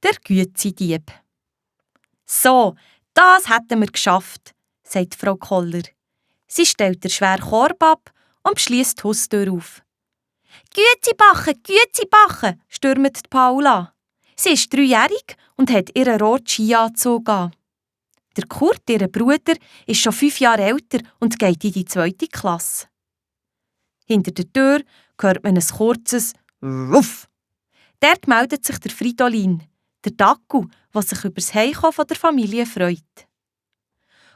Der Güetzi-Dieb. «So, das hätten wir geschafft», sagt Frau Koller. Sie stellt den schweren Korb ab und beschliesst die Haustür auf. «Güetzi backen», stürmt Paula. Sie ist 3-jährig und hat ihren roten Skianzug an. Der Kurt, ihr Bruder, ist schon 5 Jahre älter und geht in die 2. Klasse. Hinter der Tür hört man ein kurzes «Wuff». Dort meldet sich der Fridolin, der Dackel, der sich über das Heimkommen der Familie freut.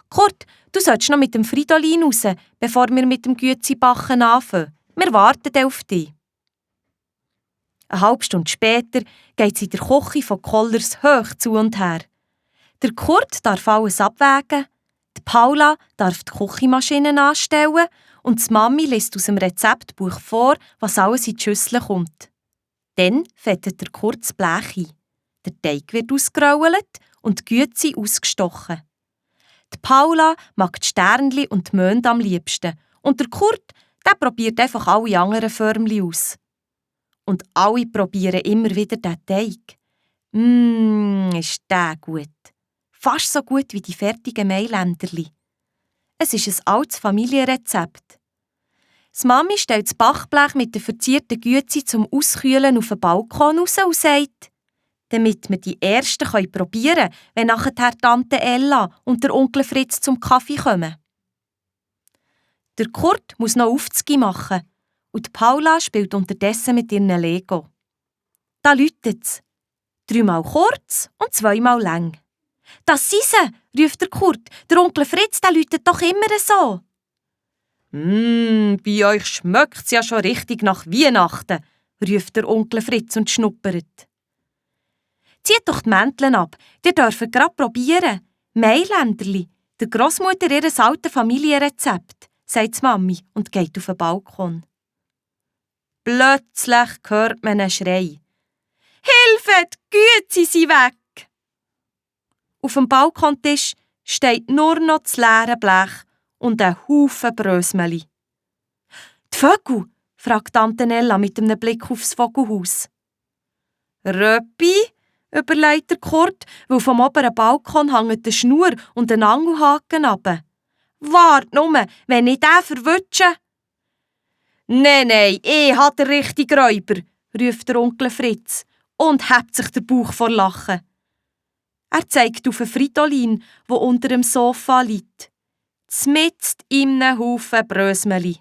«Kurt, du solltest noch mit dem Fridolin raus, bevor wir mit dem Güetzi-Backen anfangen. Wir warten auf dich.» Eine halbe Stunde später geht es in der Küche von Kollers hoch zu und her. Der Kurt darf alles abwägen, die Paula darf die Küchenmaschine anstellen und die Mami liest aus dem Rezeptbuch vor, was alles in die Schüssel kommt. Dann fettet der Kurt das Blech ein. Der Teig wird ausgerollt und die Güetzi ausgestochen. Die Paula mag die Sternli und die Monde am liebsten und der Kurt, der probiert einfach alle anderen Förmchen aus. Und alle probieren immer wieder den Teig. Ist der gut. Fast so gut wie die fertigen Mailänderli. Es ist ein altes Familienrezept. Die Mami stellt das Backblech mit der verzierten Güetzi zum Auskühlen auf den Balkon raus und sagt, damit wir die Ersten probieren können, wenn nachher Tante Ella und der Onkel Fritz zum Kaffee kommen. Der Kurt muss noch Aufzüge machen und Paula spielt unterdessen mit ihren Lego. Da läutet's. 3-mal kurz und 2-mal lang. «Das sind sie», ruft der Kurt. «Der Onkel Fritz, der läutet doch immer so.» «Bei euch schmeckt's ja schon richtig nach Weihnachten», ruft der Onkel Fritz und schnuppert. «Zieht doch die Mänteln ab, ihr dürft gerade probieren. Mailänderli, der Grossmutter ihres alten Familienrezept», sagt die Mami und geht auf den Balkon. Plötzlich hört man einen Schrei. «Hilfe, die Güetzi sind weg!» Auf dem Balkontisch steht nur noch das leere Blech und ein Haufen Brösmeli. «Die Vögel?» fragt Tante Ella mit einem Blick aufs Vogelhaus. «Röppi?» überlegt der Kurt, weil vom oberen Balkon hängt eine Schnur und ein Angelhaken runter. «Wart nur, wenn ich den verwünsche!» «Nein, ich habe den richtigen Räuber», ruft der Onkel Fritz und hebt sich der Bauch vor Lachen. Er zeigt auf einen Fridolin, der unter dem Sofa liegt. Zmitzt in einem Haufen Brösmeli.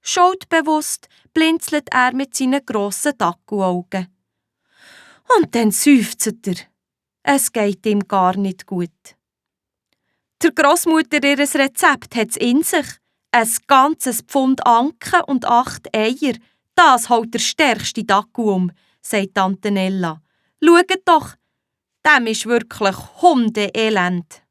Schuldbewusst blinzelt er mit seinen grossen Dackelaugen. Und dann seufzt er. Es geht ihm gar nicht gut. Der Grossmutter ihres Rezept hat es in sich. Ein ganzes Pfund Anken und 8 Eier. Das holt der stärkste Dackel um, sagt Tante Ella. Schaut doch, dem ist wirklich Hundeelend.